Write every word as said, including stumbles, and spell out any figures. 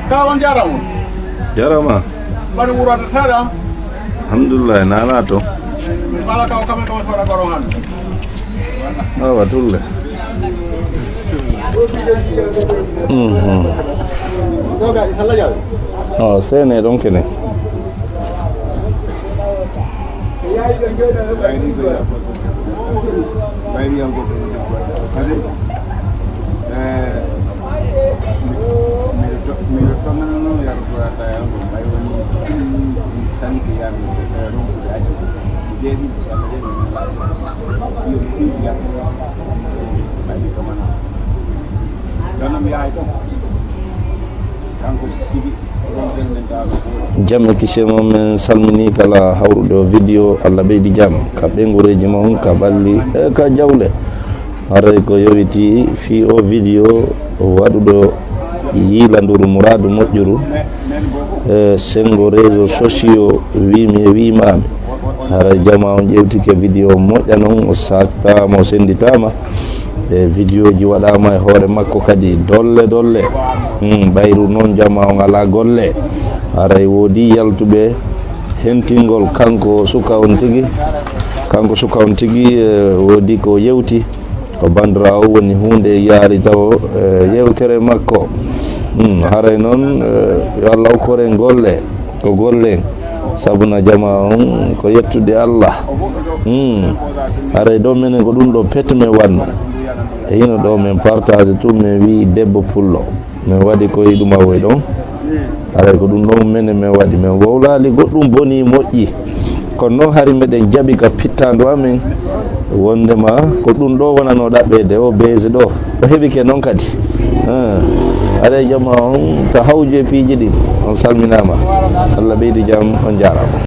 Ka on jarama. Jarama. Mbaɗi wurata seeɗa. Alhamdulillah, nana to. Wala ka o kamen ɗon seeɗa goro han. Awa tulle. Mhm. Ɗo gaɗi salla jaw. O sene ɗon kene. Ɓayri ko yaɓɓoto. Ɓayri yaw goɗɗo mo joggoɗa. Kadi, eh, mi, miɗo to-, miɗo tominano yardoɗa tawi on ko ɓay woni ɗum mi sanke yami, eh, ronkude accude. Mi jeeɗi, so Allah jeeɗi, mi laaj. Iyo, mi ɗiɗi yardoɗa. Ɓayri kamana. Kono mi yahay ɗon. Kanko tigi. Jam e kisiyee mon, min salmini kala hawruɗo video. Allah ɓeydi jam ka ɓeyngureeji mon, ka ɓalli e ka jawle. Haray ko yowiti fii o video waɗuɗo yiilanduru muraadu moƴƴuru e senngo réseaux sociaux wiimi e wiimaami. Haray jamaa on ƴewtike video moƴƴa non, o saaktaama, o sennditaama. E videoji waɗaama e hoore makko kadi dolle dolle. Hmm, ɓayru noon jamaa on alaa golle. Haray woodi yaltuɓe hentingol kanko suka on tigi. Kanko suka on tigi, e, woodi ko yewti. Ko bandira o woni huunde yaari tawo, e, yewtere makko. Hmm, haray noon, e, yo Allah okkore golle. Ko golle. Sabu na jamaa on ko yettude Allah. Hmm. Haray ɗo menen ko ɗum ɗo pet men wanno. E hino ɗo men partage tun men wi debbo pullo. Men waɗi ko e ɗum awoy ɗon. Haray ko ɗum ɗon menen men waɗi. Men wowlali goɗɗum boni moƴƴi. Kono noon hari meɗen jaɓi ka pittandu amen. Wondema ko ɗum ɗo wonano ɗaɓɓeede o base ɗo. O heɓike noon kadi. Ah. Haray jamaa on ka hawju e piiji ɗin. On salminaama. Allah ɓeydi jam, on jaaraama.